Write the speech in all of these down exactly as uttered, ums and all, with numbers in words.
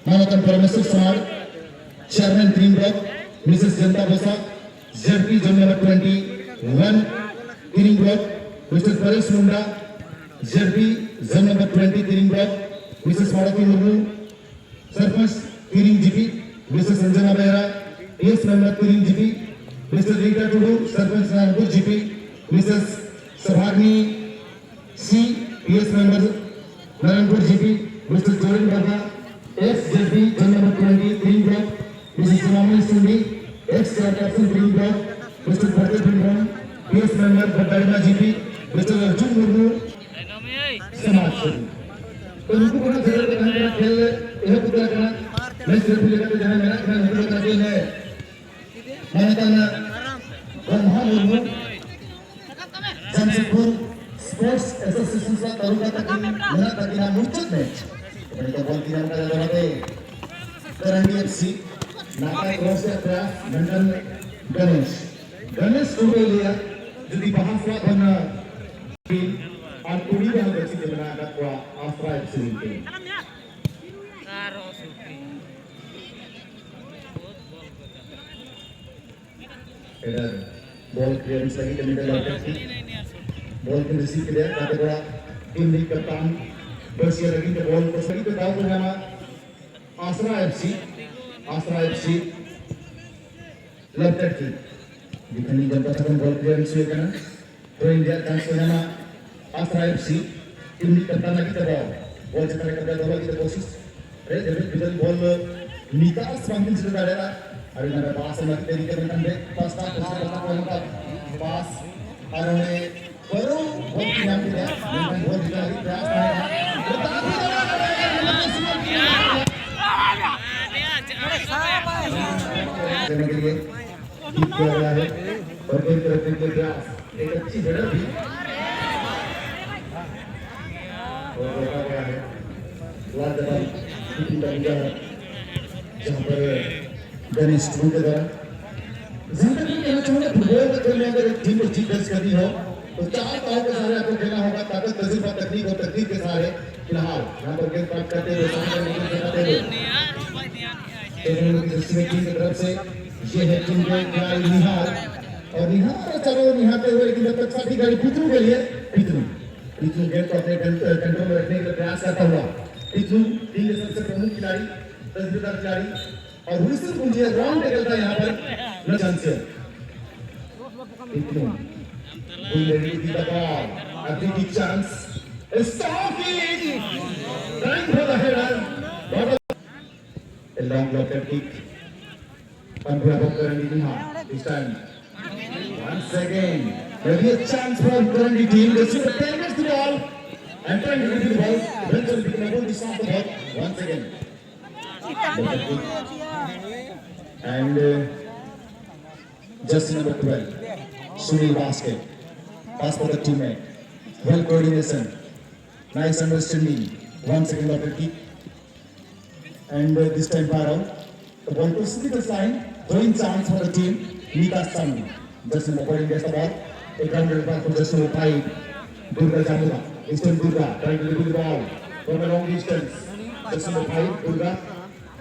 ᱢᱟᱱᱚᱛᱟᱱ ᱯᱚᱨᱚᱢᱮᱥᱣᱚᱨ ᱥᱚᱢᱟᱡᱽ, chairman Tiring block, Mrs Jonta Bosa, ZP zone number twenty one Tiring block, Mr Paresh Munda, ZP zone number twenty Tiring block, Mrs Malati Murmu, sarpanch Tiring GP, Mrs Sanjana Behera, P S member Tiring GP, Mr Rinka Tudu, sarpanch Narayanpur GP, Mrs Sobhagini Si, P S member Narayanpur GP, Mr Joyen Baba, ex ZP zone number twenty Tiring block, Mrs Sonamani Singi, ex chairperson Tiring block, mister Pradip Hembrom, P S member Badarima GP, Mr Arjun Murmu, ᱥᱚᱢᱟᱡᱽ ᱥᱮᱵᱤ᱾ ᱛᱚ, ᱱᱩᱠᱩ ᱠᱚ ᱱᱟᱜ ᱡᱮᱨᱮᱲ ᱠᱚ ᱛᱟᱦᱮᱱ ᱠᱟᱱᱟ, ᱠᱷᱮᱞ ᱮᱦᱚᱵ ᱩᱛᱟᱹᱨ ᱟᱠᱟᱱᱟ᱾ ᱢᱮᱪ ᱨᱮᱯᱷᱟᱨᱤ ᱞᱮᱠᱟᱛᱮ ᱡᱟᱦᱟᱸᱭ ᱢᱮᱱᱟᱜ ᱠᱤᱱᱟ, ᱱᱩᱠᱩ ᱫᱚ ᱠᱟᱹᱴᱤᱡ ᱞᱮ ᱢᱟᱱᱚᱛᱟᱱ ᱜᱚᱢᱦᱟ ᱢᱩᱨᱢᱩ, ᱡᱟᱢᱥᱮᱫᱽᱯᱩᱨ ᱥᱯᱳᱨᱴᱥ ᱮᱥᱳᱥᱤᱭᱮᱥᱚᱱ ᱥᱟᱶ ᱛᱟᱹᱨᱩᱵᱟ ᱛᱟᱹᱠᱤᱱ ᱢᱮᱱᱟᱜ ᱛᱟᱹᱠᱤᱱᱟ ᱢᱩᱪᱟᱹᱫ ᱢᱮᱪ᱾ ᱱᱤᱛᱚᱜ ᱵᱚᱞ ᱛᱤ ᱧᱟᱢ ᱠᱟᱫᱟ ᱫᱚᱦᱲᱟᱛᱮ ᱠᱟᱨᱟᱱᱰᱤ ᱮᱯᱷ ᱥᱤ, ᱱᱟᱯᱟᱭ ᱠᱨᱚᱥ ᱮ ᱯᱨᱟᱭᱟᱥ, ᱢᱮᱱᱠᱷᱟᱱ ᱜᱚᱱᱮᱥ, ᱜᱚᱱᱮᱥ ᱴᱩᱰᱩᱭ ᱞᱟᱹᱭᱟ, ᱡᱩᱫᱤ ᱵᱟᱦᱟ ᱥᱟᱞᱟᱜ ᱵᱚᱱ ᱟᱨ ᱠᱩᱲᱤ ᱵᱟᱦᱟ ᱜᱟᱹᱪᱷᱤ ᱛᱮ ᱢᱮᱱᱟᱜ ᱟᱠᱟᱫ ᱠᱚᱣᱟ ᱟᱥᱨᱟ ᱮᱯᱷ ᱥᱤ ᱨᱤᱱ ᱴᱤᱢ᱾ ᱮᱰᱟᱨ ᱵᱚᱞ ᱠᱞᱤᱭᱟᱨᱮᱱᱥ ᱞᱟᱹᱜᱤᱫ ᱛᱮ ᱢᱤᱫᱴᱮᱱ ᱞᱟᱹᱴᱩ ᱵᱚᱞ ᱠᱤᱱ ᱨᱤᱥᱤᱵᱷ ᱠᱮᱫᱟ, ᱛᱟᱨᱯᱚᱨ ᱴᱤᱢ ᱨᱤᱱᱤᱡ ᱠᱟᱯᱴᱟᱱ ᱵᱟᱹᱥᱤᱭᱟ ᱞᱟᱹᱜᱤᱫ ᱛᱮ ᱵᱚᱞ ᱠᱚ ᱥᱟᱹᱨᱤ ᱛᱮ ᱫᱟᱣ ᱠᱚ ᱧᱟᱢᱟ Asra F C, Asra F C left hand kick, defending ᱡᱚᱱᱛᱟ ᱴᱷᱮᱱ ᱵᱚᱞ ᱠᱞᱤᱭᱟᱨᱮᱱᱥ ᱦᱩᱭ ᱠᱟᱱᱟ, ᱛᱷᱨᱳ ᱤᱱ ᱨᱮᱭᱟᱜ ᱪᱟᱱᱥ ᱠᱚ ᱧᱟᱢᱟ ᱟᱥᱨᱟ ᱮᱯᱷ ᱥᱤ, ᱴᱤᱢ ᱨᱤᱱᱤᱡ ᱠᱟᱯᱴᱟᱱ ᱞᱟᱹᱜᱤᱫ ᱛᱮ ᱵᱚᱞ, ᱵᱚᱞ ᱪᱮᱛᱟᱱ ᱨᱮ ᱠᱟᱯᱴᱟᱱ ᱫᱚᱦᱚ ᱞᱟᱹᱜᱤᱫ ᱛᱮ ᱠᱳᱥᱤᱥ, ᱨᱮ ᱰᱮᱵᱷᱤᱰ ᱯᱤᱴᱟᱨ ᱵᱚᱞ ᱱᱤᱠᱟᱥ ᱵᱟᱝᱠᱤᱱ ᱥᱮᱴᱮᱨ ᱫᱟᱲᱮᱭᱟᱜᱼᱟ᱾ ᱟᱹᱰᱤ ᱱᱟᱯᱟᱭ ᱯᱟᱥ ᱮᱢ ᱞᱟᱹᱜᱤᱫ ᱛᱮ ᱨᱤᱠᱟᱹ ᱢᱮᱱᱠᱷᱟᱱ ᱵᱮᱠ ᱯᱟᱥᱴᱟ ᱯᱟᱥᱴᱟ ᱯᱟᱥᱴᱟ ᱠᱚ ᱮᱢ ᱟᱠᱟᱫ ᱯᱟᱥ ᱟᱨ ᱚᱸᱰᱮ ᱯᱟᱹᱨᱩ ᱵᱚᱞ ᱠᱚ ᱧᱟᱢ ᱠᱮᱫᱟ᱾ ᱢᱮᱱᱠᱷᱟᱱ ᱵᱚᱞ ᱡᱤᱛᱟᱹᱣ ᱞᱟᱹᱜᱤᱫ ᱯᱨᱟᱭᱟᱥ ᱛᱟᱦᱮᱸ ᱠᱟᱱᱟ᱾ ᱡᱮᱢᱚᱱ ᱠᱤ ᱴᱷᱤᱠ ᱠᱤᱭᱟ ᱜᱟᱭᱟ ᱦᱮ ᱚᱨ ᱠᱤ ᱛᱚᱨᱚᱯ ᱥᱮ ᱯᱨᱟᱭᱟᱥ ᱮᱠ ᱟᱪᱪᱷᱤ ᱦᱮᱰᱟᱨ ᱵᱷᱤ ᱚᱨ ᱨᱚᱠᱷᱟ ᱜᱟᱭᱟ ᱦᱮ ᱞᱟᱡᱟᱵᱟᱱ ᱠᱤᱯᱤᱝ ᱫᱟ ᱤᱱᱰᱤᱭᱟ ᱡᱟᱦᱟᱸ ᱯᱟᱨ ᱜᱟᱱᱮᱥ ᱴᱩᱰᱩ ᱠᱮ ᱫᱟᱨᱟ ᱡᱟᱦᱟᱸ ᱛᱤᱱᱟᱹᱜ ᱠᱷᱮᱞ ᱪᱟᱦᱮ ᱯᱷᱩᱴᱵᱚᱞ ᱠᱷᱮᱞ ᱢᱮ ᱟᱜᱟᱨ ᱮᱠ ᱴᱤᱢ ᱠᱚ ᱡᱤᱛ ᱫᱟᱨᱡ ᱠᱟᱨᱱᱤ ᱦᱚ ᱛᱚ ᱪᱟᱨ ᱛᱟᱣ ᱠᱮ ᱥᱟᱨᱮ ᱟᱯᱠᱚ ᱠᱷᱮᱞᱱᱟ ᱦᱳᱜᱟ ᱛᱟᱠᱚᱛ ᱛᱟᱡᱨᱵᱟ ᱛᱟᱠᱱᱤᱠ ᱚᱨ ᱛᱟᱠᱛᱤᱠ ᱠᱮ ᱥᱟᱨᱮ ᱯᱷᱤᱞᱦᱟᱞ ᱡᱟᱦᱟᱸ ᱯᱟᱨ ᱜᱮᱸᱫ ᱯᱟᱴ ᱠᱟᱨᱛᱮ ᱦᱩᱭᱮ ᱥᱟᱢᱟᱱ ᱠᱟᱨᱱᱤ ᱠᱮ ᱥᱟᱨᱮ की तरफ से ये है टीम के खिलाड़ी निहार। और निहार, चलो, निहारते हुए, लेकिन जब तक साथी गाड़ी पितरू के लिए, पितरू, पितरू गेंद को अपने कंट्रोल में रखने के लिए प्रयास करता हुआ पितरू टीम के सबसे प्रमुख खिलाड़ी, तजुर्बेदार खिलाड़ी, और हुइसल पूंजी ग्राउंड पे खेलता है यहाँ पर। न चांस है। पितरू, will ready with the ball. A big chance. Stopping! Time for the header. What a long blocked kick. One for Karandi Nihar this time. Once again, maybe a chance for Karandi team. They should have taken the ball and trying to get the ball. Eventually, they can able to stop the ball once again. And uh, just number twelve, Sunil Basket. Pass for the teammate. Well coordination. Nice understanding. Once again, the kick. And uh, this time, Paro. The ball to Smith is line. Throwing chance for the team. Nikas Sangma. Just in the ball, gets the ball. A grounded pass for just number five. Durga Jamula. Eastern Durga trying to dribble the ball from a long distance. Just number five, Durga.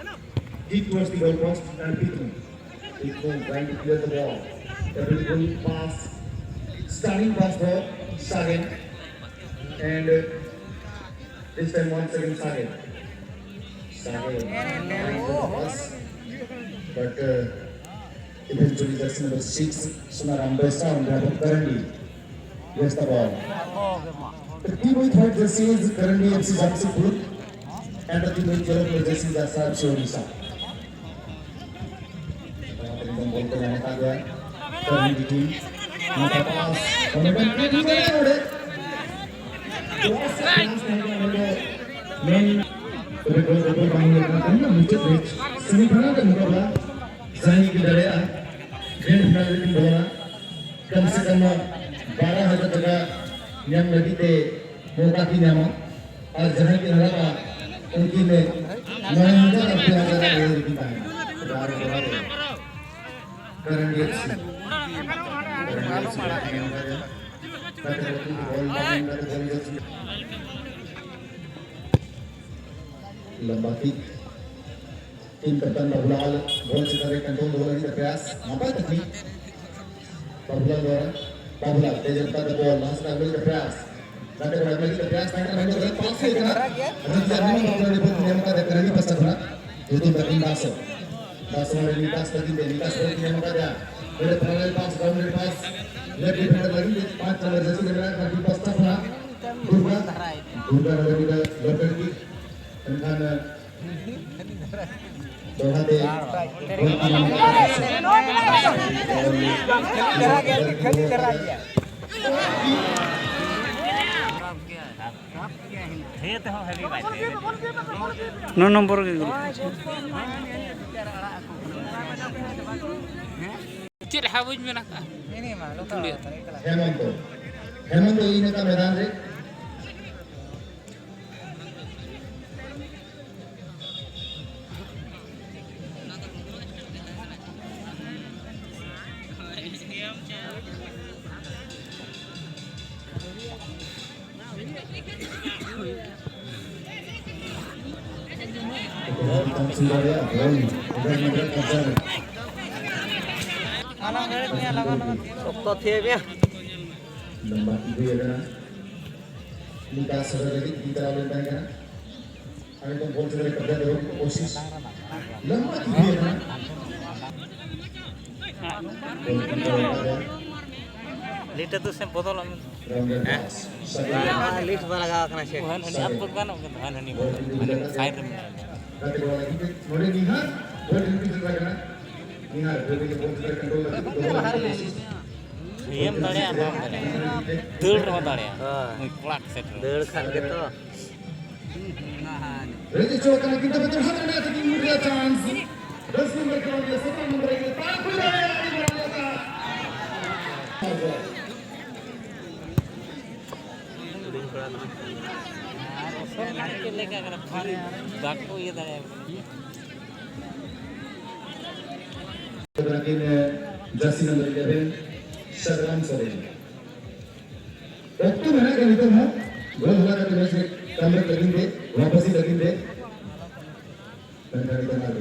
Kick towards the goal post and Pithu. Pithu trying to clear the ball. A beautiful pass. Stunning pass for Sagen. And uh, this time once again Sagen. Sagen. Trying to pass. But uh, eventually, jersey number six, Sunaram Besa, on behalf of Karandi, gets the ball. The team with white jersey is Karandi F C Jamshedpur, and the team with yellow color jersey is Asar F C Odisha. Ball ko lane ka gaya. Karandi team. Nata pass. Momentum create ᱦᱩᱭᱩᱜ ᱠᱟᱱᱟ ᱱᱚᱰᱮ. ᱢᱮᱱ ᱛᱚᱵᱮ ᱜᱳᱞ ᱨᱮ ᱜᱳᱞ ᱵᱟᱝ ᱦᱩᱭ ᱟᱠᱟᱱ ᱛᱟᱦᱮᱸᱱᱟ ᱢᱩᱪᱟᱹᱫ ᱨᱮ ᱥᱮᱢᱤ ᱯᱷᱟᱭᱱᱟᱞ ᱨᱮ ᱢᱩᱠᱟᱵᱞᱟ ᱡᱟᱦᱟᱸᱭ ᱜᱮ ᱫᱟᱲᱮᱭᱟᱜᱼᱟ ᱜᱨᱮᱱᱰ ᱯᱷᱟᱭᱱᱟᱞ ᱨᱮᱠᱤᱱ ᱵᱚᱞᱚᱱᱟ᱾ ᱠᱚᱢ ᱥᱮ ᱠᱚᱢ ᱵᱟᱨᱚ ᱦᱟᱡᱟᱨ ᱴᱟᱠᱟ ᱧᱟᱢ ᱞᱟᱹᱜᱤᱫ ᱛᱮ ᱢᱚᱣᱠᱟ ᱠᱤᱱ ᱧᱟᱢᱟ᱾ ᱟᱨ ᱡᱟᱦᱟᱸᱭ ᱠᱤᱱ ᱦᱟᱨᱟᱜᱼᱟ ᱩᱱᱠᱤᱱ ᱞᱮ ᱢᱚᱬᱮ ᱦᱟᱡᱟᱨ ᱟᱨ ᱯᱮ ᱦᱟᱡᱟᱨ ᱴᱟᱠᱟ ᱨᱮᱠᱤᱱ ᱛᱟᱦᱮᱱᱟ᱾ ᱵᱟᱨ ᱵᱚᱲᱟ ᱨᱮ ᱠᱟᱨᱚᱱ ᱰᱤ ᱮᱯᱷ ᱥᱤ, ᱠᱟᱨᱚᱱ ᱰᱤ ᱮᱯᱷ ᱥᱤ ᱞᱟᱢᱵᱟ kick. Team captain Babulal ball ᱪᱮᱛᱟᱱ ᱨᱮ ᱠᱚᱱᱴᱨᱳᱞ ᱫᱚᱦᱚ ᱞᱟᱹᱜᱤᱫ ᱛᱮ ᱯᱨᱚᱭᱟᱥ ᱱᱟᱯᱟᱭ ᱛᱟᱹᱠᱤᱡ᱾ ᱵᱟᱵᱩᱞᱟᱞ ᱫᱚ, ᱵᱟᱵᱩᱞᱟᱞ ᱛᱮᱡ ᱨᱟᱯᱛᱟᱨ ᱛᱮ ᱵᱚᱞ ᱞᱟᱦᱟ ᱥᱮᱫ ᱟᱹᱜᱩ ᱞᱟᱹᱜᱤᱫ ᱛᱮ ᱯᱨᱚᱭᱟᱥ᱾ ᱜᱟᱛᱮ ᱠᱚᱲᱟ ᱟᱹᱜᱩ ᱞᱟᱹᱜᱤᱫ ᱛᱮ ᱯᱨᱚᱭᱟᱥ ᱛᱟᱦᱮᱸ ᱠᱟᱱᱟ, ᱢᱮᱱᱫᱚ ᱨᱮᱰ ᱯᱟᱥ ᱦᱩᱭ ᱠᱟᱱᱟ᱾ ᱟᱹᱰᱤ ᱡᱟᱹᱥᱛᱤ ᱧᱟᱢ ᱟᱠᱟᱫᱟ ᱠᱟᱨᱟᱱᱤ ᱯᱟᱥᱴᱟ ᱠᱷᱚᱱᱟᱜ᱾ ᱧᱩᱛᱩᱢ ᱛᱟᱹᱠᱤᱱ ᱫᱟᱥ᱾ ᱫᱟᱥ ᱢᱟᱱᱮ ᱱᱤᱠᱟᱥ ᱛᱟᱹᱠᱤᱱ ᱛᱮ, ᱱᱤᱠᱟᱥ ᱛᱟᱹᱠᱤᱱ ᱧᱟᱢ ᱟᱠᱟᱫᱟ᱾ ᱚᱸᱰᱮ ᱯᱮᱨᱟᱞᱮᱞ ᱯᱟᱥ, ᱵᱟᱣᱩᱱᱰᱟᱨᱤ ᱯᱟᱥ᱾ ᱞᱮᱯᱷᱴ ᱰᱤᱯᱷᱮᱱᱰᱟᱨ ᱞᱟᱹᱜᱤᱫ ᱯᱟᱸᱪ ᱱᱟᱢᱵᱟᱨ ᱡᱟᱹᱨᱥᱤ ᱱᱟᱢᱵᱟᱨ ᱯᱟᱥᱴᱟ ᱠᱷᱚᱱᱟᱜ ᱫᱩᱨᱜᱟ, ᱫᱩᱨᱜᱟ ᱱᱚᱰᱮ ᱢᱤᱫ ᱞᱮᱯᱷᱴ ᱠᱤᱠ᱾ ᱢᱮᱱᱠᱷᱟᱱ ᱫᱚᱦᱲᱟ ᱛᱮ ᱱᱚ ᱱᱚᱢᱵᱚᱨ ᱜᱮ ᱜᱳᱞ᱾ ᱪᱮᱫ ᱦᱟᱣᱤᱡ ᱢᱮᱱᱟᱜ ᱠᱟᱜᱼᱟ? ᱦᱮᱢᱚᱱᱛᱚ, ᱦᱮᱢᱚᱱᱛᱚ ᱤᱧ ᱱᱮᱛᱟ ᱢᱮᱫᱟᱱ ᱨᱮ᱾ ᱚᱠᱛᱚ ᱛᱷᱤᱭᱟᱹ ᱢᱮᱭᱟ᱾ ᱞᱟᱢᱵᱟ ᱠᱤᱠ ᱦᱩᱭ ᱟᱠᱟᱱᱟ᱾ ᱱᱤᱠᱟᱥ ᱥᱮᱴᱮᱨ ᱞᱟᱹᱜᱤᱫ ᱠᱤᱠ ᱪᱟᱞᱟᱣ ᱞᱮᱱ ᱛᱟᱦᱮᱸ ᱠᱟᱱᱟ᱾ ᱟᱨ ᱱᱤᱛᱚᱝ ᱵᱚᱞ ᱪᱮᱛᱟᱱ ᱨᱮ ᱠᱚᱵᱡᱟ ᱫᱚᱦᱚ ᱠᱚᱥᱤᱥ᱾ ᱞᱟᱢᱵᱟ ᱠᱤᱠ ᱦᱩᱭ ᱟᱠᱟᱱᱟ᱾ ᱵᱚᱞ ᱠᱤᱠ ᱪᱟᱞᱟᱣ ᱞᱮᱱ ᱛᱟᱦᱮᱸ ᱠᱟᱱᱟ᱾ ᱞᱤᱴ ᱟᱹᱛᱩ ᱥᱮᱫ ᱵᱚᱫᱚᱞᱚᱜ ᱢᱮ᱾ ᱨᱟᱣᱩᱱᱰ ᱨᱮ ᱯᱟᱥ᱾ ᱥᱟᱭᱤᱰ ᱨᱮ᱾ ᱞᱤᱴ ᱵᱟᱝ ᱞᱟᱜᱟᱣ ᱠᱟᱱᱟ ᱥᱮ? ᱦᱟᱱ ᱦᱟᱹᱱᱤ ᱟᱯ ᱠᱚ ᱜᱟᱱᱚᱜ ᱠᱟᱱᱟ, ᱦᱟᱱ ᱦᱟᱹᱱᱤ ᱵᱚᱞ ᱠᱤᱠ ᱦᱟᱱ ᱦᱟᱹᱱᱤ ᱥᱟᱭᱤᱰ ᱨᱮ ᱢᱮᱱᱟᱜᱼᱟ᱾ ᱜᱟᱛᱮ ᱠᱚᱲᱟ ᱞᱟᱹᱜᱤᱫ ᱛᱮ ᱱᱚᱰᱮ ᱱᱤᱦᱟᱨ ᱵᱚᱞ ᱠᱤᱠ ᱨᱟᱠᱟᱵ ᱠᱟᱱᱟ᱾ ᱱᱤᱦᱟᱨ ᱵᱚᱞ ᱠᱤᱠ ᱵᱚᱞ ᱪᱮᱛᱟᱱ ᱨᱮ ᱠᱚᱱᱴᱨᱳᱞ ᱞᱟᱹᱜᱤᱫ ᱫᱚᱦᱚ ᱞᱟᱹᱜᱤᱫ ᱠᱚᱥᱤᱥ᱾ ᱤᱭᱟᱹᱢ ᱫᱟᱲᱮᱭᱟᱜᱼᱟ, ᱵᱟᱢ ᱫᱟᱲᱮᱭᱟᱜᱼᱟ᱾ ᱫᱟᱹᱲ ᱨᱮᱦᱚᱸ ᱫᱟᱲᱮᱭᱟᱜᱼᱟ᱾ ᱦᱳᱭ᱾ ᱩᱱᱤ ᱠᱚᱲᱟ ᱥᱮᱴᱮᱨ᱾ ᱫᱟᱹᱲ ᱠᱷᱟᱱ ᱜᱮᱛᱚ᱾ ᱨᱮᱡᱤ ᱪᱚ ᱠᱟᱱᱟ, ᱠᱤᱱᱛᱩ ᱵᱮᱴᱟᱨ ᱦᱟᱛ ᱨᱮᱱᱟᱜ ᱛᱮᱜᱮ ᱢᱤᱫ ᱨᱮᱭᱟᱜ ᱪᱟᱱᱥ᱾ ᱫᱚᱥ ᱱᱚᱢᱵᱚᱨ ᱠᱷᱮᱞᱳᱰᱤᱭᱟᱹ, ᱥᱚᱛᱨᱚ ᱱᱚᱢᱵᱚᱨ ᱨᱮ ᱯᱟᱨ ᱦᱩᱭ ᱫᱟᱲᱮᱭᱟᱜᱼᱟ, ᱟᱹᱰᱤ ᱢᱟᱨᱟᱝ ᱞᱮᱠᱟ᱾ ᱟᱨ ᱚᱥᱚᱨ ᱪᱮᱫ ᱞᱮᱠᱟ ᱠᱟᱱᱟ, ᱯᱷᱟᱱ ᱵᱟᱠᱚ ᱤᱭᱟᱹ ᱫᱟᱲᱮᱭᱟᱜ ᱠᱟᱱᱟ᱾ ᱡᱟᱹᱨᱥᱤ ᱱᱚᱢᱵᱚᱨ ᱤᱞᱮᱵᱷᱮᱱ, ᱥᱟᱫᱽᱨᱟᱢ ᱥᱚᱨᱮᱱ᱾ ᱚᱠᱛᱚ ᱢᱮᱱᱟᱜ ᱜᱮᱭᱟ ᱱᱤᱛᱚᱜ ᱦᱚᱸ, ᱜᱳᱞ ᱦᱚᱞᱟ ᱠᱟᱛᱮ ᱢᱮᱪ ᱨᱮ ᱠᱟᱢᱵᱮᱠ ᱞᱟᱹᱜᱤᱫ ᱛᱮ, ᱣᱟᱯᱟᱥᱤ ᱞᱟᱹᱜᱤᱫ ᱛᱮ᱾ ᱢᱮᱱᱠᱷᱟᱱ ᱱᱤᱛᱚᱜ ᱟᱨ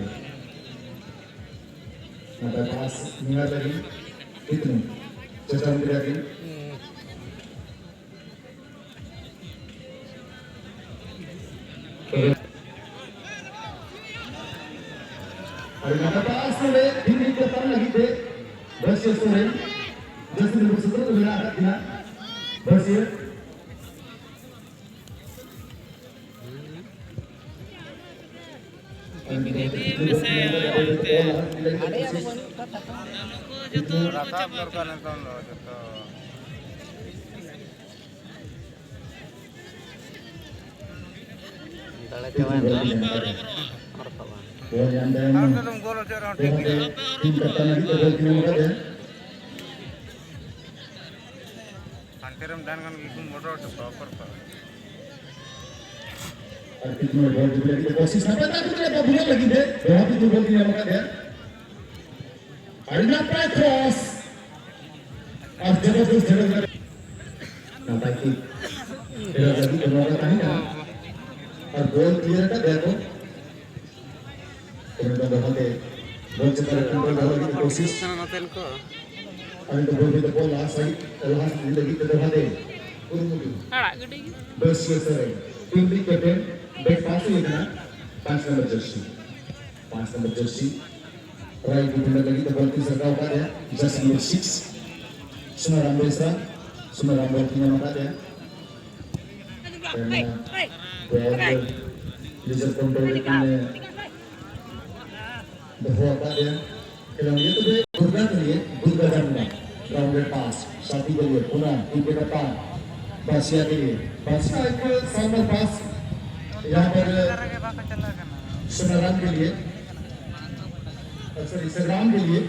ᱱᱟᱯᱟᱭ ᱯᱟᱥ ᱱᱤᱭᱟᱨ ᱞᱟᱹᱜᱤᱫ ᱠᱤᱛᱱᱩ ᱪᱮᱥᱴᱟ ᱠᱮᱫᱟ ᱠᱤᱱ᱾ ᱟᱹᱰᱤ ᱱᱟᱯᱟᱭ ᱯᱟᱥ ᱱᱚᱰᱮ ᱛᱤᱱ ᱢᱤᱱᱤᱴ ᱠᱟᱛᱟᱨ ᱞᱟᱹᱜᱤᱫ ᱛᱮ ᱵᱟᱹᱥᱭᱟᱹ ᱥᱚᱨᱮᱱ ᱡᱟᱹᱥᱛᱤ ᱫᱚ ᱥᱩᱛᱨᱚ ᱫᱚ ᱢᱮᱱᱟᱜ ᱟᱠᱟᱫ ᱠᱤᱱᱟ᱾ ᱵᱟᱹᱥᱭᱟᱹ ᱤᱫᱤ ᱢᱮᱥᱮ ᱟᱨ ᱚᱱᱛᱮ᱾ ᱱᱩᱠᱩ ᱡᱚᱛᱚ ᱦᱚᱲ ᱠᱚ ᱨᱟᱠᱟᱵ ᱪᱟᱵᱟᱜ ᱫᱚᱨᱠᱟᱨ ᱠᱟᱱᱟ᱾ ᱱᱤᱛᱚᱝ ᱫᱚ ᱡᱚᱛᱚ᱾ ᱫᱟᱲᱮ ᱪᱟᱵᱟᱭᱮᱱ ᱫᱚ᱾ ᱟᱨ ᱱᱚᱛᱮ ᱫᱚᱢ ᱜᱳᱞ ᱦᱚᱪᱚᱭ ᱨᱮᱦᱚᱸ ᱴᱷᱤᱠ ᱜᱮᱭᱟ᱾ ᱦᱟᱱᱛᱮ ᱨᱮᱢ ᱛᱟᱦᱮᱱ ᱠᱷᱟᱱ ᱜᱮᱠᱚ ᱢᱚᱴᱚᱨ ᱦᱚᱪᱚ ᱠᱚᱣᱟ ᱚᱠᱚᱨ ᱠᱚᱣᱟ᱾ ᱟᱨ ᱠᱤᱪᱷᱩ ᱵᱚᱞ ᱡᱩᱫᱤ ᱞᱟᱹᱜᱤᱫ ᱠᱳᱥᱤᱥ ᱱᱟᱯᱟᱭ ᱛᱟᱠᱚ ᱛᱮ ᱵᱟᱵᱩᱞᱟ ᱞᱟᱹᱜᱤᱫ ᱛᱮ ᱡᱟᱦᱟᱸ ᱠᱤᱪᱷᱩ ᱵᱚᱞ ᱧᱟᱢ ᱟᱠᱟᱫ ᱛᱟᱭᱟ᱾ ᱟᱹᱰᱤ ᱱᱟᱯᱟᱭ ᱠᱨᱚᱥ᱾ ᱟᱨ ᱡᱚᱵᱚᱨᱫᱚᱥᱛ ᱡᱷᱟᱲᱠᱷᱚᱸᱰ ᱱᱟᱯᱟᱭ ᱠᱤᱠ ᱠᱷᱮᱞᱳᱰ ᱞᱟᱹᱜᱤᱫ ᱫᱚ ᱱᱚᱣᱟ ᱫᱚ ᱛᱟᱦᱮᱸ ᱠᱟᱱᱟ᱾ ᱟᱨ ᱵᱚᱞ ᱠᱞᱤᱭᱟᱨ ᱟᱠᱟᱫ ᱛᱟᱭᱟ ᱠᱚ᱾ ᱠᱷᱮᱞᱳᱰ ᱫᱚ ᱫᱚᱦᱚ ᱛᱮ ᱵᱚᱞ ᱪᱮᱛᱟᱱ ᱨᱮ ᱠᱚᱱᱴᱨᱳᱞ ᱫᱚᱦᱚ ᱞᱟᱹᱜᱤᱫ ᱠᱚᱥᱤᱥ᱾ ᱠᱟᱱᱟ ᱱᱚᱛᱮᱱ ᱠᱚ᱾ ᱟᱨ ᱱᱤᱛᱚᱜ ᱵᱚᱞ ᱵᱚᱞ ᱞᱟᱦᱟ ᱥᱟᱭᱤᱰ ᱞᱟᱦᱟ ᱥᱟᱭᱤᱰ ᱞᱟᱹᱜᱤᱫ ᱛᱮ ᱫᱚᱦᱚ ᱛᱮ ᱠᱩᱨᱩᱢᱩᱴᱩ᱾ ᱟᱲᱟᱜ ᱜᱤᱰᱤ᱾ ᱵᱟᱹᱥᱭᱟᱹ ᱥᱚᱨᱮᱱ ᱴᱤᱢ ᱨᱤᱱᱤᱡ ᱠᱮᱯᱴᱮᱱ ᱵᱮᱠ ᱯᱟᱥ ᱦᱩᱭ ᱟᱠᱟᱱᱟ ᱯᱟᱸᱪ ᱱᱚᱢᱵᱚᱨ ᱡᱟᱹᱨᱥᱤ᱾ ᱯᱟᱸᱪ ᱱᱚᱢᱵᱚᱨ ᱡᱟᱹᱨᱥᱤ ᱨᱟᱭ ᱰᱤᱯᱷᱮᱱᱰᱟᱨ ᱞᱟᱹᱜᱤᱫ ᱫᱚ ᱵᱚᱞ ᱛᱤᱥ ᱨᱟᱠᱟᱵ ᱟᱠᱟᱫ ᱛᱟᱭᱟ, ᱡᱟᱹᱨᱥᱤ ᱱᱚᱢᱵᱚᱨ ᱥᱤᱠᱥ ᱥᱳᱱᱟᱨᱟᱢ ᱵᱮᱥᱨᱟ᱾ ᱥᱳᱱᱟᱨᱟᱢ ᱵᱚᱞ ᱛᱤ ᱧᱟᱢ ᱟᱠᱟᱫ ᱛᱟᱭᱟ᱾ ᱵᱚᱞ ᱱᱤᱡᱮᱨ ᱠᱚᱱᱴᱨᱳᱞ ᱨᱮ ᱫᱚᱦᱚ ᱟᱠᱟᱫ ᱛᱟᱭᱟ᱾ ᱠᱷᱮᱞᱳᱰᱤᱭᱟᱹ ᱛᱚᱵᱮ ᱫᱩᱨᱜᱟ ᱠᱟᱱ ᱜᱮᱭᱟ, ᱫᱩᱨᱜᱟ ᱡᱟᱢᱩᱱᱟ, ग्राउंड पास, शादी के लिए पुनः टीम के कप्तान बासिया के लिए, बासिया एक शानदार पास यहाँ पर सोनाराम के लिए, सॉरी, संग्राम के लिए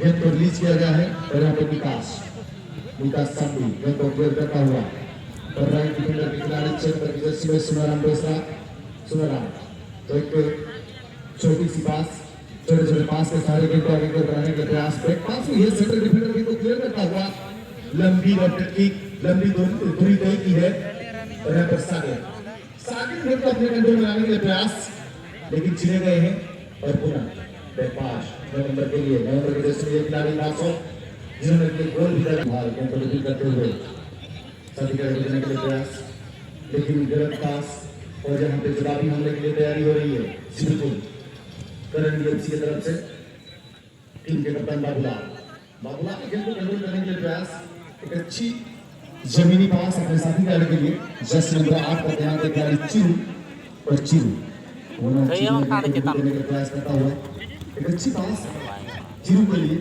गेंद को रिलीज किया गया है और यहाँ पे विकास, विकास संधू गेंद को क्लियर करता हुआ और राइट डिफेंडर के खिलाड़ी क्षेत्र की जर्सी में सोनाराम बेसरा, सोनाराम तो एक छोटी सी पास, छोटे छोटे पास के सारे गेंद को आगे की ओर बढ़ाने के प्रयास, ब्रेक पास हुई है, सेंटर डिफेंडर गेंद को क्लियर करता हुआ लंबी लेफ्ट किक, लंबी दूर- दूरी तय की है और यहाँ पर सागर, सागर गेंद को अपने कंट्रोल में लाने के लिए प्रयास। लेकिन चुने गए हैं और पुनः मैं पास नवंबर के लिए, नवंबर के दस में ये खिलाड़ी पास हो, जिन्होंने अपने गोल भी कर, भाल को प्रदर्शित करते हुए साथी का देने के लिए प्रयास, लेकिन गलत पास। और यहाँ पे जवाबी हमले के लिए तैयारी हो रही है। बिल्कुल करण डीएफसी की तरफ से टीम के कप्तान बाबूलाल, बाबूलाल के खेल को कंट्रोल करने के लिए प्रयास, एक अच्छी जमीनी पास अपने साथी खिलाड़ी के लिए, जर्सी नंबर आठ पर तैनात एक खिलाड़ी चिरू और चिरू दोनों भैया, चिरू मैं खाने के के लिए प्रयास करता हुआ एक अच्छी पास चिरू के लिए,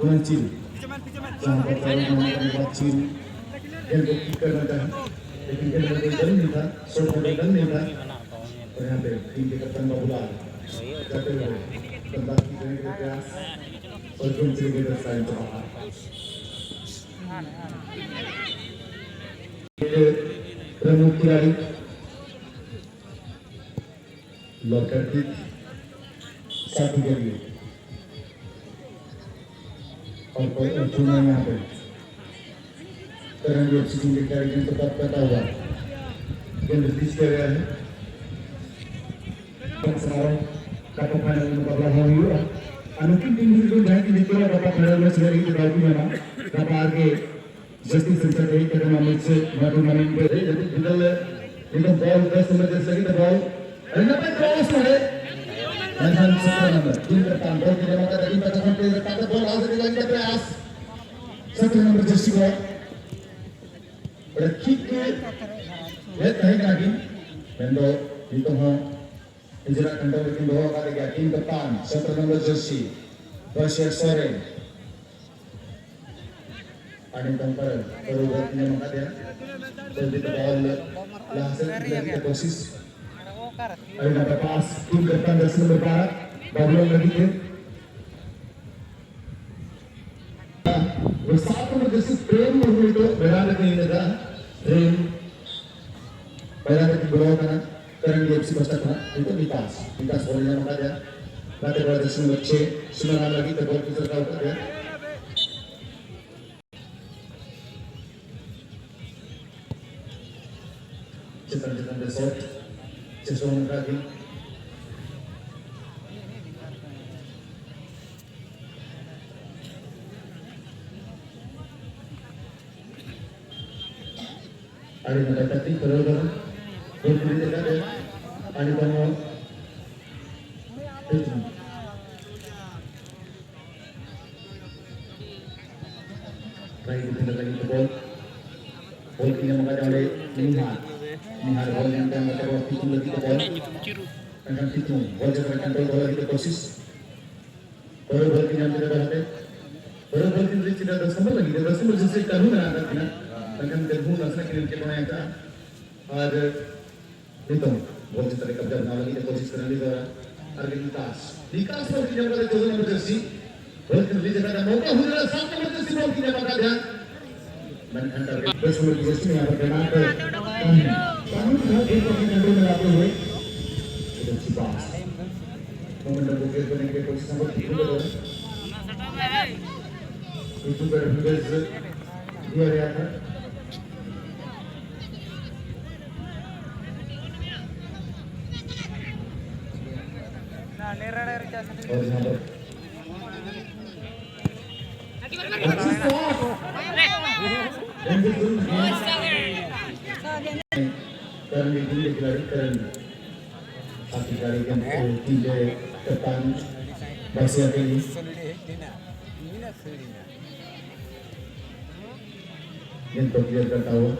दोनों चिरू जहाँ पर पहले दोनों करने के बाद चिरू खेल को किक करना चाहे, लेकिन खेल में कोई दम नहीं था, शॉट में कोई दम नहीं था। और यहाँ पे टीम के कप्तान बाबूलाल जाते हुए बल्लेबाजी करने के लिए प्रयास और गेंद चली गई दस लाइन से बाहर। प्रमुख खिलाड़ी लौटकर साथी के लिए और कोई और चुना यहाँ पे। करण डीएफसी टीम के खिलाड़ी टीम को टॉप करता हुआ गेंद रिलीज किया गया है। समारोह का तो फाइनल मुकाबला हो हुआ। अनुकिन टीम भी जो जाएंगे निकला का फाइनल में चले गई तो बाकी में ना का आगे जस्टिस सेंटर के कदम में से माफी मांगेंगे। यदि बिगल एकदम बॉल दस नंबर जैसे कि तो बॉल अरे ना भाई क्रॉस मारे। मैदान सत्रह नंबर टीम का काम बहुत जमा कर टीम का जमा कर बॉल आगे लाइन का प्रयास। सत्रह नंबर जर्सी को ᱵᱚᱞᱮ ᱴᱷᱤᱠ ᱜᱮ ᱞᱮᱫ ᱛᱟᱦᱮᱸ ᱠᱟᱱᱟ ᱠᱤᱱ, ᱢᱮᱱᱫᱚ ᱱᱤᱛᱚᱜ ᱦᱚᱸ ᱱᱤᱡᱮᱨᱟᱜ ᱠᱚᱱᱴᱨᱳᱞ ᱨᱮᱠᱤᱱ ᱫᱚᱦᱚ ᱟᱠᱟᱫ ᱜᱮᱭᱟ᱾ ᱴᱤᱢ ᱠᱟᱯᱴᱟᱱ ᱥᱚᱛᱨᱚ ᱱᱚᱢᱵᱚᱨ ᱡᱟᱹᱨᱥᱤ ᱵᱟᱹᱥᱭᱟᱹ ᱥᱚᱨᱮᱱ᱾ ᱟᱨ ᱱᱤᱛᱚᱝ ᱯᱚᱨᱮ ᱯᱚᱨᱚᱵᱚᱨᱛᱤ ᱧᱟᱢ ᱟᱠᱟᱫᱮᱭᱟ᱾ ᱡᱚᱞᱫᱤ ᱛᱮ ᱵᱚᱞ ᱞᱟᱦᱟ ᱥᱮᱫ ᱤᱫᱤ ᱞᱟᱹᱜᱤᱫ ᱛᱮ ᱠᱳᱥᱤᱥ᱾ ᱟᱹᱰᱤ ᱱᱟᱯᱟᱭ ᱯᱟᱥ ᱴᱤᱢ ᱠᱟᱯᱴᱟᱱ ᱡᱟᱹᱨᱥᱤ ᱱᱚᱢᱵᱚᱨ ᱵᱟᱨᱚ ᱵᱟᱵᱞᱚ ᱞᱟᱹᱜᱤᱫ ᱛᱮ᱾ ᱥᱟᱛ ᱱᱚᱢᱵᱚᱨ ᱡᱟᱹᱨᱥᱤ ᱯᱨᱮᱢ ᱢᱩᱨᱢᱩ ᱱᱤᱛᱚᱜ ᱢᱮᱰᱟᱢ ᱨᱮ ᱛᱤᱸᱜᱩ ᱞᱮᱫᱟ᱾ ᱯᱨᱮᱢ ᱢᱮᱰᱟᱢ ᱨᱮ ᱛᱤᱸᱜᱩ ᱟᱠᱟᱱᱟ᱾ ᱠᱚᱨᱚᱱ ᱰᱤ ᱮᱯᱷ ᱥᱤ ᱯᱟᱥᱴᱟ ᱠᱷᱚᱱᱟᱜ ᱱᱤᱛᱚᱜ ᱵᱤᱠᱟᱥ, ᱵᱤᱠᱟᱥ ᱵᱚᱞ ᱧᱟᱢ ᱟᱠᱟᱫᱟ᱾ ᱜᱟᱛᱮ ᱠᱚᱲᱟ ᱡᱟᱹᱨᱥᱤ ᱱᱚᱢᱵᱚᱨ ᱪᱷᱚᱭ ᱥᱤᱢᱟᱹ ᱧᱟᱢ ᱞᱟᱹᱜᱤᱫ ᱛᱮ ᱵᱚᱞ ᱠᱚ ᱨᱟᱠᱟᱵ ᱟᱠᱟᱫᱟ᱾ ᱪᱮᱛᱟᱱ ᱪᱮᱛᱟᱱ ᱨᱮ ᱥᱚᱴ, ᱪᱮᱥᱴᱟ ᱚᱱᱠᱟ ᱜᱮ᱾ ᱟᱹᱰᱤ ᱱᱟᱯᱟᱭ ᱛᱟᱹᱠᱛᱤᱠ ᱯᱩᱨᱟᱹᱣ ᱠᱟᱱᱟ᱾ ᱜᱳᱞ ᱠᱤᱯᱟᱨ ᱞᱮᱠᱟᱛᱮ ᱟᱹᱰᱤ ᱠᱚᱢ ᱵᱟᱭ ᱜᱤᱫᱽᱨᱟᱹ ᱞᱟᱹᱜᱤᱫ ᱛᱮ ᱵᱚᱞ, ᱵᱚᱞ ᱠᱤᱱ ᱮᱢ ᱟᱠᱟᱫᱟ ᱚᱸᱰᱮ ᱱᱤᱦᱟᱨ, ᱱᱤᱦᱟᱨ ᱵᱚᱞ ᱧᱟᱢ ᱛᱟᱭᱚᱢ ᱠᱟᱛᱮ ᱵᱚᱞ ᱛᱤᱛᱩ ᱞᱟᱹᱜᱤᱫ ᱛᱮ ᱵᱚᱞ, ᱢᱮᱱᱠᱷᱟᱱ ᱛᱤᱛᱩ ᱵᱚᱞ ᱪᱮᱛᱟᱱ ᱨᱮ ᱠᱚᱱᱴᱨᱳᱞ ᱫᱚᱦᱚ ᱞᱟᱹᱜᱤᱫ ᱛᱮ ᱠᱳᱥᱤᱥ, ᱯᱚᱨᱮ ᱵᱚᱞ ᱠᱤᱱ ᱧᱟᱢ ᱠᱮᱫᱟ ᱫᱚᱦᱲᱟ ᱛᱮ, ᱯᱚᱨᱮ ᱵᱚᱞ ᱠᱤᱱ ᱨᱤᱪ ᱠᱮᱫᱟ ᱫᱚᱥ ᱱᱚᱢᱵᱚᱨ ᱞᱟᱹᱜᱤᱫ ᱫᱚᱥ ᱱᱚᱢᱵᱚᱨ ᱡᱟᱹᱨᱥᱤ ᱠᱟᱹᱱᱦᱩ ᱢᱮᱱᱟᱜ ᱟᱠᱟᱫ ᱠᱤᱱᱟ, ᱢᱮᱱᱠᱷᱟᱱ ᱠᱟᱹᱱᱦᱩ ᱱᱟᱥᱮᱱᱟᱜ ᱠᱤᱱ ᱮᱴᱠᱮᱴᱚᱬᱮ ᱟᱠᱟᱫᱼᱟ᱾ ᱟᱨ ᱱᱤᱛᱚᱝ ᱵᱚᱞ ᱪᱮᱛᱟᱱ ᱨᱮ ᱠᱟᱵᱽᱡᱟ ᱵᱮᱱᱟᱣ ᱞᱟᱹᱜᱤᱫ ᱮ ᱠᱳᱥᱤᱥ ᱠᱟᱱᱟ ᱱᱤᱛᱚᱜ᱾ ᱟᱨ ᱵᱤᱠᱟᱥ, ᱵᱤᱠᱟᱥ ᱵᱚᱞ ᱠᱤᱱ ᱧᱟᱢ ᱠᱟᱫᱟ ᱪᱳᱫᱫᱚ ᱱᱚᱢᱵᱚᱨ ᱡᱟᱹᱨᱥᱤ᱾ ᱵᱚᱞ ᱠᱤᱱ ᱨᱤᱞᱤᱡᱽ ᱟᱠᱟᱫᱟ, ᱢᱚᱣᱠᱟ ᱦᱩᱭ ᱞᱮᱱᱟ, ᱥᱟᱛ ᱱᱚᱢᱵᱚᱨ ᱡᱟᱹᱨᱥᱤ ᱵᱚᱞ ᱠᱤᱱ ᱧᱟᱢ ᱟᱠᱟᱫᱟ᱾ ᱢᱮᱱᱠᱷᱟᱱ ᱴᱟᱨᱜᱮᱴ ᱵᱮᱥ ᱵᱚᱞ ᱠᱤᱱ ᱨᱤᱥᱤᱵᱷ ᱧᱟᱢ ᱠᱟᱫᱟ, ᱚᱱᱟ ᱛᱮ ᱛᱟᱭᱚᱢ ᱫᱷᱟᱨᱟ ᱵᱚᱞ ᱠᱤᱱ ᱠᱚᱱᱴᱨᱳᱞ ᱞᱟᱜᱟᱣ ᱦᱩᱭ᱾ ᱪᱮᱫᱟᱜ ᱥᱮ ᱯᱟᱥ᱾ ᱢᱳᱢᱮᱱᱴᱟᱢ ᱠᱚ ᱠᱨᱤᱭᱮᱴ ᱠᱚᱨᱱᱮ ᱠᱮ ᱞᱤᱭᱮ ᱠᱳᱥᱤᱥ ᱱᱚᱢᱵᱚᱨ ᱛᱤᱱ ᱠᱚ ᱫᱚ ᱤᱱᱠᱩ ᱠᱚ ᱰᱤᱯᱷᱮᱱᱥ ᱫᱤᱭᱟ ᱜᱟᱭᱟ ᱛᱷᱟ᱾ करण भी दिल खिलाड़ी करण, आपकी गाड़ी के टीम के कप्तान बक्सिया के लिए गेंद को क्लियर करता हुआ।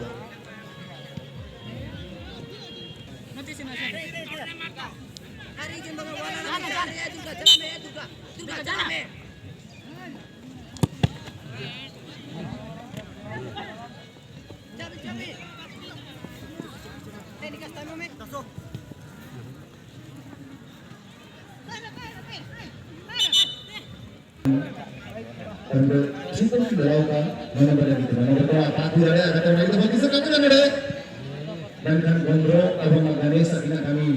ᱟᱫᱚ ᱪᱮᱫ ᱠᱚ ᱞᱟᱹᱭ ᱠᱟᱜ ᱢᱟᱱᱮ ᱵᱟᱲᱟᱭ ᱜᱮ ᱢᱟᱱᱮ ᱵᱟᱲᱟᱭ ᱠᱟᱛᱮ ᱚᱱᱟ ᱜᱮ ᱵᱟᱝ ᱠᱤᱥᱟᱹ ᱠᱟᱛᱮ ᱱᱚᱰᱮ ᱢᱮᱱᱠᱷᱟᱱ ᱜᱚᱱᱰᱨᱚ ᱮᱵᱚᱝ ᱜᱟᱱᱮᱥ ᱟᱹᱠᱤᱱᱟᱜ ᱠᱟᱹᱢᱤ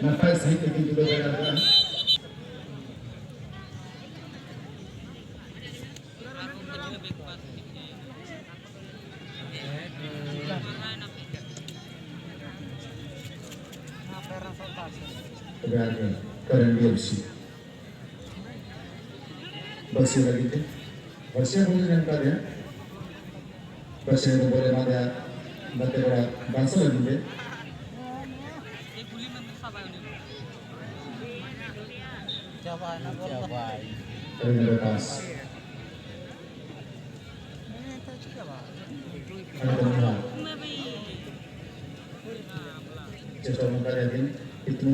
ᱱᱟᱯᱟᱭ ᱥᱟᱺᱦᱤᱡ ᱛᱮᱠᱤᱱ ᱛᱩᱞᱟᱹᱣ ᱫᱟᱲᱮ ᱟᱠᱟᱫᱼᱟ᱾ ᱛᱚᱵᱮ ᱟᱨ ᱠᱟᱨᱮᱱ ᱰᱤ ᱮᱯᱷ ᱥᱤ ᱵᱟᱹᱥᱤ ᱞᱟᱹᱜᱤᱫ ᱛᱮ ᱵᱟᱹᱥᱤ ᱵᱚᱞ ᱧᱟᱢ ᱠᱟᱫᱮᱭᱟ᱾ ᱵᱟᱹᱥᱤ ᱫᱚ ᱵᱚᱞ ᱮᱢᱟ ᱫᱮᱭᱟ᱾ ᱜᱟᱛᱮ ᱠᱚᱲᱟ ᱵᱟᱝᱥᱚ ᱞᱟᱹᱜᱤᱫ ᱛᱮ᱾ ᱨᱚᱵᱤᱱᱫᱨᱚ ᱫᱟᱥ᱾ ᱟᱨ ᱵᱟᱝᱢᱟ ᱪᱮᱥᱴᱟ ᱱᱚᱝᱠᱟ ᱨᱮ ᱟᱹᱵᱤᱱ ᱤᱛᱱᱩ᱾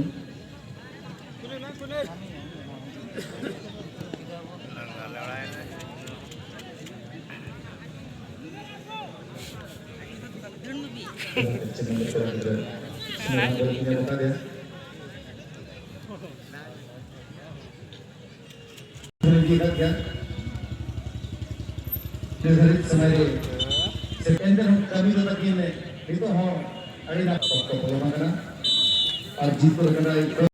ᱱᱤᱨᱫᱷᱟᱨᱤᱛ ᱥᱚᱢᱚᱭ ᱨᱮ ᱥᱮ ᱮᱱᱛᱮ ᱨᱮᱦᱚᱸ ᱠᱟᱹᱢᱤ ᱫᱚ ᱛᱟᱹᱠᱤᱱ ᱱᱤᱛᱚᱜ ᱦᱚᱸ ᱟᱹᱰᱤ ᱱᱟᱯᱟᱭ ᱚᱠᱛᱚ ᱯᱚᱞᱚᱢ ᱟᱠᱟᱱᱟ᱾ ᱟᱨ ᱡᱤᱛᱠᱟᱹᱨ ᱟᱠᱟᱱᱟᱭ